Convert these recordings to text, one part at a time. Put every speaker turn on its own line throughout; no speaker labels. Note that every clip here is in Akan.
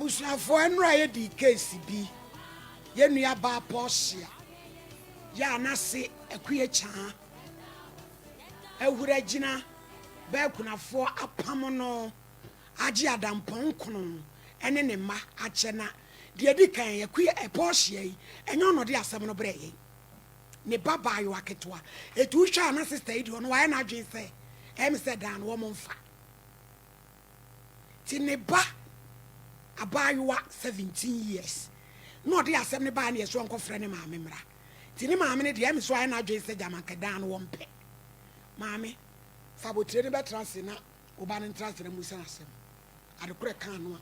Abusuafoɔ ɛnora yɛ dii case bi yɛ nua baa Portia yɛ a nase Akua Kyaa ahuri agyina bɛ akunafoɔ apam no agye adampɔn nkono ɛne ne mma akyɛ na deɛ ɛdi kan Akua Portia yi ɛnyɛ ɔna ɔde asɛm no brɛ yɛn ne ba baayewa ketewa ɛti wohwɛ a na sister yi deɛ ɔno wayɛ n'adwene sɛ ɛyɛ me sɛ dan no wɔn mfa Nti ne ba abaayewa 17 years na ɔde asɛm no baeɛ na yɛsɛ ɔnkɔfrɛ ne maame mmra. Nti ne maame no deɛ ɛme so ayɛ n'adwene sɛ gyama nka dan no wɔmpɛ. Maame, fa abotire no bɛtena ase na wo ba no ntena ase na mmusa no asɛm. Ade korɔ ɛka ano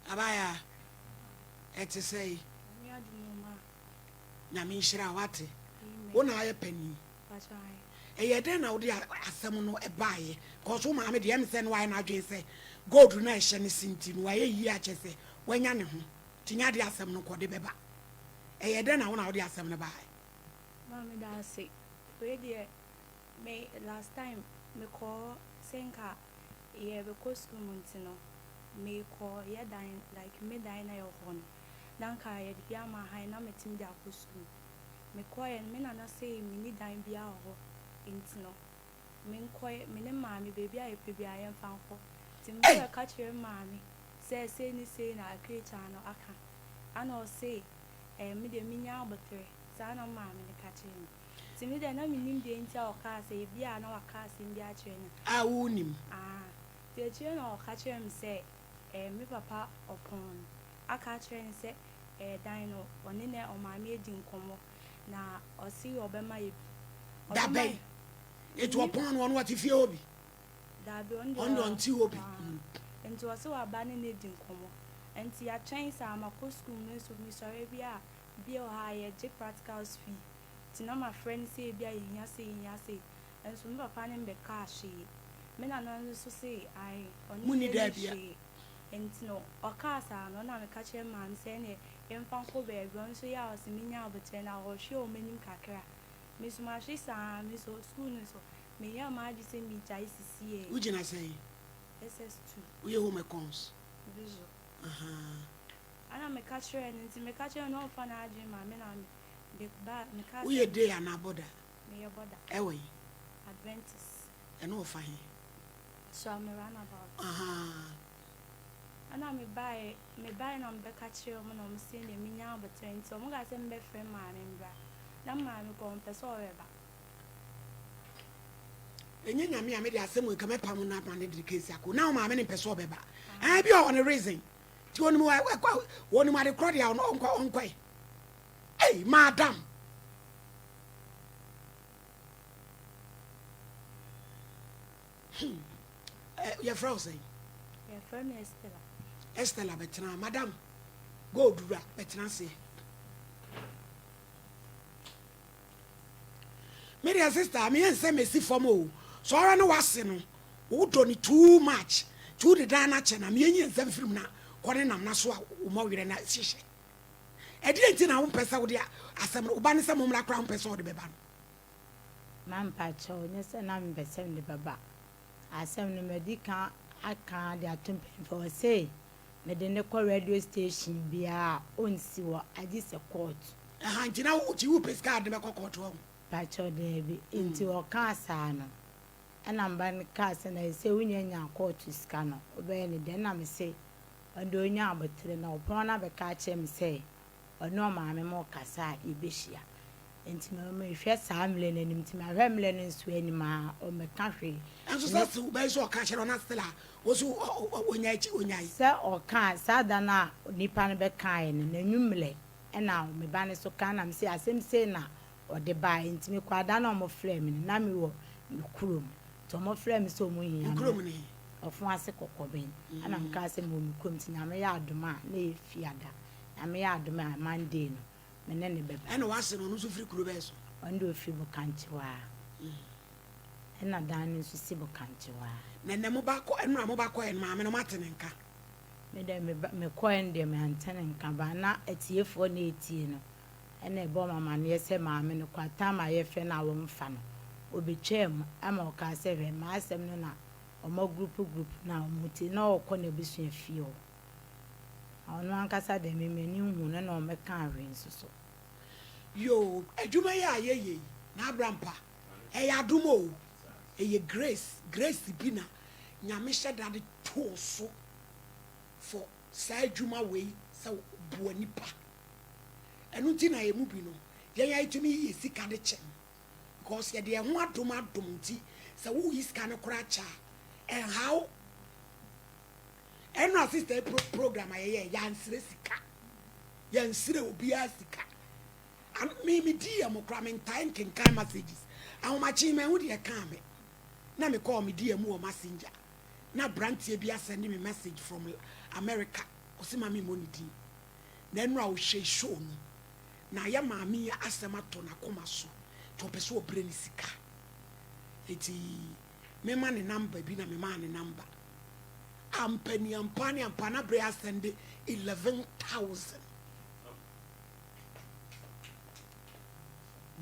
a. Abaayewa, ɛte sɛn? Nyame nhyira wo wate. Wo na ayɛ panin. Ɛyɛ dɛn na wode asɛm no baeɛ? Cause wo maame deɛ ɛm sɛ no wayɛ n'adwene sɛ gold no a ɛhyɛ ne se nti no wayɛ yie akyɛ sɛ wanya ne ho nti nyɛ adeɛ asɛm no kɔde bɛba. Ɛyɛ dɛn na wo na wode asɛm no baeɛ?
Maame da ase. Wei deɛ me last time mekɔɔ sɛ nka yɛrebɛkɔ sukuu mu nti no mekɔ yɛ dan like me dan na ɛwɔ hɔ no na anka yɛde bi ama hann na matumi de akɔ sukuu. Mekɔeɛ no, me nana see menni dan biara wɔ hɔ nti no, menkɔe, me ne maame baabi a yɛpɛ biara yɛmfa nkɔ. Nti me bɛka kyerɛ maame sɛ sei ne sei na Akirikyaa no aka. Ana ɔse eh, me deɛ menya aboterɛ. Saa na maame no ka kyerɛɛ me. Nti me deɛ na mennim deɛ nti a ɔkaa sɛ, ebia na waka asɛm bi akyerɛ no.
A wonnim?
Ah, nti akyire na ɔka kyerɛɛ me sɛ eh, me papa ɔpɔn no. aka akyerɛ no sɛ ɛyɛ dan no ɔne ne ɔmaame adi nkɔmmɔ na ɔse ɔbɛma yɛ bi.
Da bɛn? Eti ɔpɔn no ɔno ɔte fie hɔ bi?
Daabi ɔno
deɛ ɔno deɛ ɔnte hɔ bi.
Nti ɔse waba ne no adi nkɔmmɔ. Nti yɛatwɛn saa makɔ sukuu me nso mesɔre bi a bi wɔ hɔ a yɛgye practicals fee nti na mafrɛ no sɛ ebia yɛhia sei yɛhia sei nso me papa ne mbɛkaa hwee. Me nana nso se ae ɔno
deɛ
nni hwee. Enti no, ɔkaa saa no, na meka kyerɛɛ maame sɛ ɛneɛ yɛmfa nkɔ baabi. Ɔno nso yɛ a ɔse menya aboterɛ na ɔhwɛ wɔn anim kakra. Me nso mahwe saa, me nso sukuu no nso, menyɛɛ m'adwene sɛ megyae sisiei.
Wogyina sɛn?
SS2.
Woyɛ home econs?
Visual.
Ahaa.
Ɛna meka kyerɛɛ no, nti meka kyerɛɛ no na ɔmfa n'adwene ma me na me ba mekaa sɛ.
Woyɛ day anaa bɔda?
Meyɛ bɔda.
Ɛwɔ he?
Adventist.
Ɛno wɔ fa he?
Soa me run about.
Ahaa.
Ɛna me baeɛ, me baeɛ na me bɛka kyerɛɛ wɔn na wɔn se deɛ me nya aboterɛ nti wɔn kaa sɛ me bɛ frɛ maame mbra na maame kɔ ɔmpɛ sɛ ɔbɛba.
Ɛnyɛ nyame a me de asɛm wei nka mɛ pam no ama no de case akɔ na wo maame no mpɛ sɛ ɔbɛba ɛɛ bi ɔwɔ ne reason ti onim onim ade korɔ deɛ ɔnkɔ ɔnkɔe ei madam. Hmm. Eh, yɛfrɛ wo sɛn?
Yɛfrɛ me Estela.
Estela bɛtena, madam gold wura bɛtena aseɛ. Me deɛ sister, meyɛ nsɛ mesi fam o. Sɛ ɔra ne wase no, wodɔ ne too much. Nti wode dan no akyɛ na meyɛ nyi nsɛm firim na kɔ ne nam na so a womɔ werɛ na hyehyɛ. Ɛdeɛ nti na wompɛ sɛ wode asɛm no, wo ba ne sɛ mommra koraa wompɛ sɛ wode bɛba no.
Ma mpakyɛw, nyɛ sɛ na mepɛ sɛ mede bɛba. Asɛm no, madi kan aka de ato mpanyimfo hɔ se mede no kɔ radio station biara a, onsi hɔ, agye sɛ kɔɔto.
Aha, nti na wo nti wopɛ sika a de bɛkɔ kɔɔto hɔ?
Mpakyɛw, daabi. Nti ɔkaa saa no, ɛna me ba no kaa sɛ, na seesei wunya nyaa kɔɔto sika no, wobɛyɛ no dɛn? Ɛna mese, ɔno deɛ onya abotere, na ɔpɔn no abɛka akyerɛ me sɛ ɔne ɔmaame mo rekasa a, yɛbɛhyia. Nti me mehwɛ saa mmerɛ no anim, nti mahwɛ mmerɛ no nso anim a, ɔmmɛka hwee.
Nso sɛ se wobɛyɛ sɛ ɔka kyerɛ wo na still a, wo so ɔnyae akyi, ɔnyae.
Sɛ ɔka, saa da no a nipa no bɛkaeɛ no, n'anwummerɛ ɛna me ba no nso ka, ɛna mese asɛm sei na ɔde baeɛ, nti mekɔɔ da no a wɔfrɛɛ me no, na mewɔ me kurom, nti wɔfrɛɛ me sɛ wɔhia
Wo
me.
kurom ne he?
Ɔfoase Kɔkɔbɛn, ɛna mekaa sɛ mewɔ me kurom, nti Nyame yɛ adom a, na ɛyɛ Fiada, Nyame yɛ adom a, Monday no, me ne no bɛba.
Ɛna w'ase no, ɔno nso firi kuro bɛn so?
Ɔno deɛ ɔfiri Bokankyewaa. Ɛna dan no nso si Bokankyewaa.
Na ɛnɛ mo ba kɔ, ɛnora mo ba kɔɛ no, maame no moate ne nka?
Me deɛ me ba, me kɔɛ no deɛ mante ne nka, but na atiefoɔ na ɛretie no, ɛna ɛbɔɔ me amaneɛ sɛ maame no kɔ, time a yɛfrɛ no a wɔmfa no, Ɔbɛtwaa mu ma ɔkaa sɛ hwɛ m'asɛm no na ɔma group group no a ɔmo te na ɔkɔ n'abusua fie hɔ. Na ɔno ankasa deɛ me m'ani nhu no na ɔmmɛkaa hwee nso so.
Yoo adwuma yi a yɛyɛ yi n'abrampa ɛyɛ adom oo ɛyɛ grace grace bi na Nyame hyɛ da de too so for saa adwuma wei sɛ boa nipa ɛno nti na yɛn mu bi no yɛn a yɛtumi yi yɛ sika de kyɛ no because yɛde yɛn ho adom adom nti sɛ woyi sika no koraa kyɛ a ɛnhaw ɛno a sister pro program a yɛyɛ yɛansrɛ sika yɛnsrɛ obiara sika An me me di yɛ mo koraa me ntae nkenkan messages ahomakye yi mahu deɛ ɛkaa me na me kɔɔ me di yɛ mu wɔ messenger na abranteɛ bi asɛnde me message from America ɔse ma me mmɔ ne din na ɛnora ɔhwɛ show no na ayɛ maame yi asɛm atɔ n'akoma so nti ɔpɛ sɛ ɔbrɛ ne sika nti mema ne number bi na memaa ne number ampa ni ampa ne ampa na brɛ asɛnde 11,000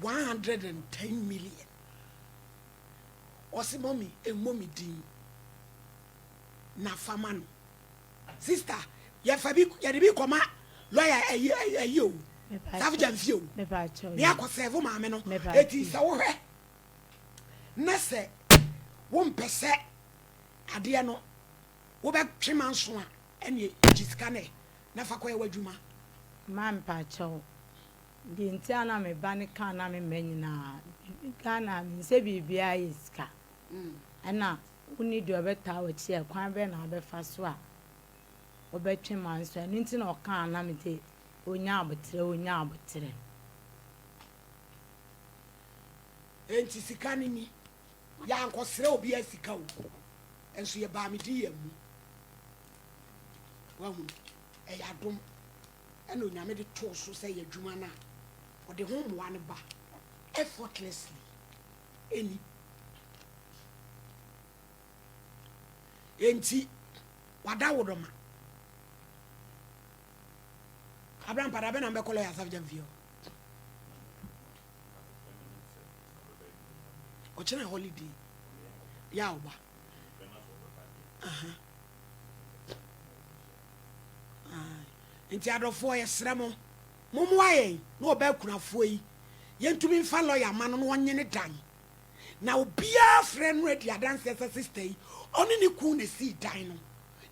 110 million ɔse mummy mmɔ me din na fa ma no sister yɛfa bi yɛde bi kɔma lawyer ayi ayi o safgya mfie o ne akɔ sɛvo maame no eti sɛ wohwɛ na sɛ wompɛ sɛ adeɛ no wobɛtwe manso a ɛne gye sika no ɛ na fa kɔyɛ w'adwuma.
Ma mpakyɛw, deɛ nti a na me ba no kaa na me mma nyinaa, Ghana menim sɛ biribiara yɛ sika, ɛna wonni deɛ ɔbɛtaa w'akyi a kwan bɛn na wobɛfa so a wobɛtwe manso, ɛno nti na ɔkaa na mede ɔnya aboterɛ ɔnya aboterɛ.
Enti sika no ni, yɛankɔsrɛ obiara sika o, nso yɛbaa me di yɛn mu. Wahu? Ɛyɛ adom ɛna Onyame de too so sɛ yɛ adwuma no a, ɔde ho mmoa no ba effortlessly. Ɛni. Enti, wada wo dɔ ma. Abraham pada bɛ na mbɛkɔ lɔya Asafo Gyamfi hɔ. Ɔkyena holiday. Yɛ a ɔba. Aha. Nti adɔfoɔ yɛsrɛ mo, mommoa yɛn na ɔbaa akunafoɔ yi yɛntumi mfa lɔya mma no na ɔnye ne dan. Na obiara frɛ no adi adanseɛ sɛ sista yi ɔne ne kun na ɛsii dan no.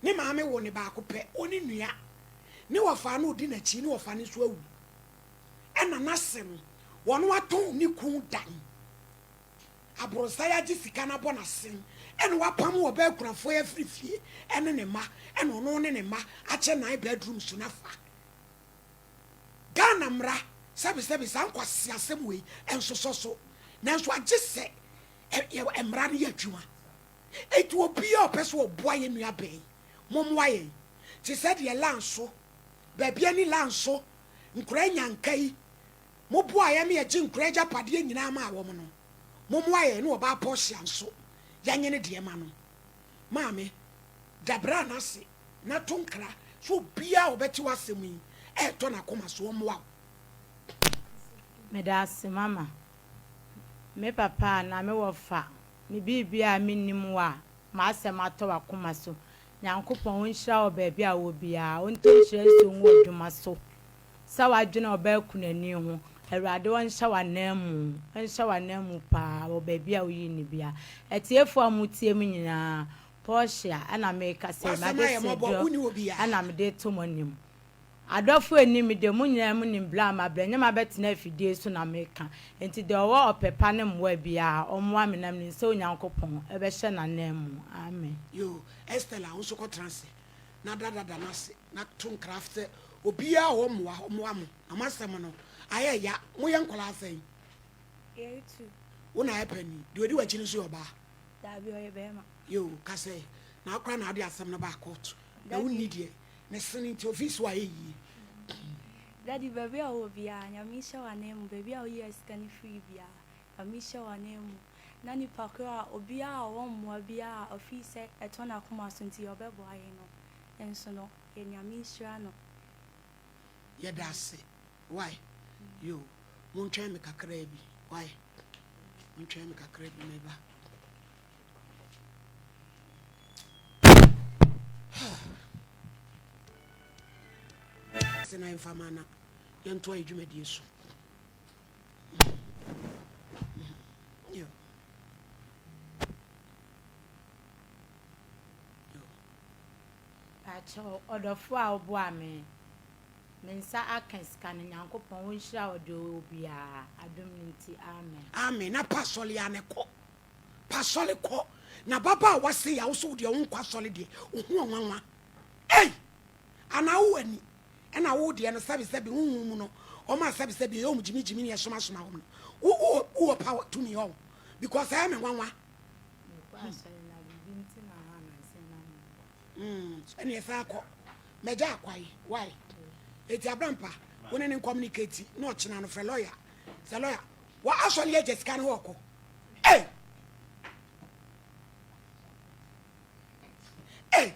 Ne maame woo ne baako pɛ, ɔne nua. Ne wɔfaa no ɔdi n'akyi, ne wɔfa no nso awu. Ɛna n'ase no, wɔn atɔn ne kun dan. Aborosan agye sika no abɔ n'asen ɛna wapam ɔbaa akunafoɔ yi afiri fie ɛne ne mma ɛna ɔno ne ne mma akyɛ nine bedrooms no afa. Ghana mmara sɛbesɛbe saa nkwaseasɛm wei ɛnsosɔ so nanso agye sɛ mmara no yɛ adwuma. Enti obiara a ɔpɛ sɛ ɔboa yɛn nua bɛn yi, mommoa yɛn. Te sɛ deɛ Lanso, baabi ani Lanso, nkoraa nyanka yi, Moboaa yɛn ma yɛgyee nkoraa agyapadeɛ nyinaa maa wɔn no, mommoa yɛn ne ɔbaa Portia nso yɛnye ne deɛ ma no. Maame, da bra no ase na to nkra sɛ obiara a ɔbɛte w'asɛm yi ɛretɔ n'akoma so ɔmmoa wo.
Medaase mama. Me papa anaa me wɔfa ne biribiara a mennim wo a m'asɛm atɔ w'akoma so. Nyankopɔn ɔnhyira wo baabi a wowɔ biara, ɔntɔ nhyira nsuo ngu w'adwuma so. Sɛ w'adwene ɔbaa kunani ho, Awurade ɔnhyɛ w'ananmu, ɔnhyɛ w'ananmu paa wɔ baabi a woyii no biara. Atiefoɔ a motie me nyinaa, Portia ɛna meka sei,
W'asɛm ayɛ mmɔbɔ,
m'adesrɛdɔ
wonni obiara.
ɛna mede reto mo anim. Adɔfoɔ a ɛnim me deɛ, mo nyinaa monim berɛ a mabrɛ, ɛnyɛ mabɛtena afidie so na meka. Enti deɛ ɔwɔ ɔpɛ pa ne mmoa biara, ɔmmoa me na menim sɛ Onyankopɔn bɛhyɛ n'ananmu. Amen.
Yoo, Estella, wo nso kɔtena ase na da dada no ase. Na to nkra sɛ obiara a ɔwɔ mmoa ɔmmoa mo na mo asɛm no ayɛ ya. Moyɛ nkwadaa sɛn?
Yɛyɛ two.
Wo na ayɛ panin. Deɛ ɔdi w'akyi no nso yɛ ɔbaa?
Daabi, ɔyɛ barima.
Yoo, ka sɛ na wo koraa na wode asɛm no baa court na wonni deɛ ne sene nti ofii so ayɛ yie.
Daddy, baabi a wowɔ biara, Nyame nhyɛ w'ananmu, baabi a woyi sika no firi biara, Nyame nhyɛ w'ananmu. Na nipa korɔ a, obiara a ɔwɔ mmoa biara a ɔfii sɛ ɛtɔ n'akoma so nti ɔbɛboa yɛn no, nso no yɛ Nyame nhyira no.
Yɛda ase wai yoo montwɛn me kakraa bi wai. Montwɛn me kakra bi meba. Sɛ na yɛmfa ma na yɛntoa yɛ dwumadie so. Yo. Yo.
Pakyɛw ɔdɔfo a woboa me me nsa aka sika no Nyankopɔn ɔnhyira wo deɛ ɔwɔ biaa adom no nti amen.
Amen na pa asɔle a na kɔ pa asɔle kɔ na ababaawa sei a wosɛ wodeɛ wonkɔ asɔle deɛ woho ɔnwanwa ei anaa wo ani ɛna wo deɛ no sɛbi sɛbi honhom mu no ɔma sɛbi sɛbi ɛyɛ ɔmo gyimi gyimi ne ɛsoma soma wɔn no wo wo wɔ power tumi hɔ because ɛyɛ me nwanwa.
Mekɔ asɔre na biribi nti na ha nansa na menkɔ.
Ɛne ɛsan akɔ mɛgya akwae why eti abrampa wo ne ne communicate na ɔkyena no frɛ lawyer sɛ lawyer wa asɔre agya sika no hɔ ɔkɔ ei ei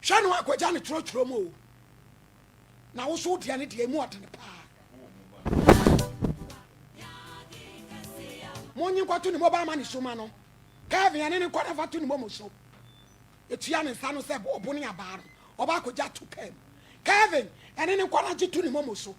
hwɛ no akɔgya ne twerɛtwerɛ mu o na wo so wodeɛ ne deɛ mu ɔdene paa monye nkɔto ne mobile money so ma no. Kelvin ɛne ne nkɔ na fa to ne momo so. Etua ne nsa no sɛ ɔbo ne abaa no, ɔba akɔgya to kaa mu. Kelvin ɛne ne nkɔ na gye to ne momo so.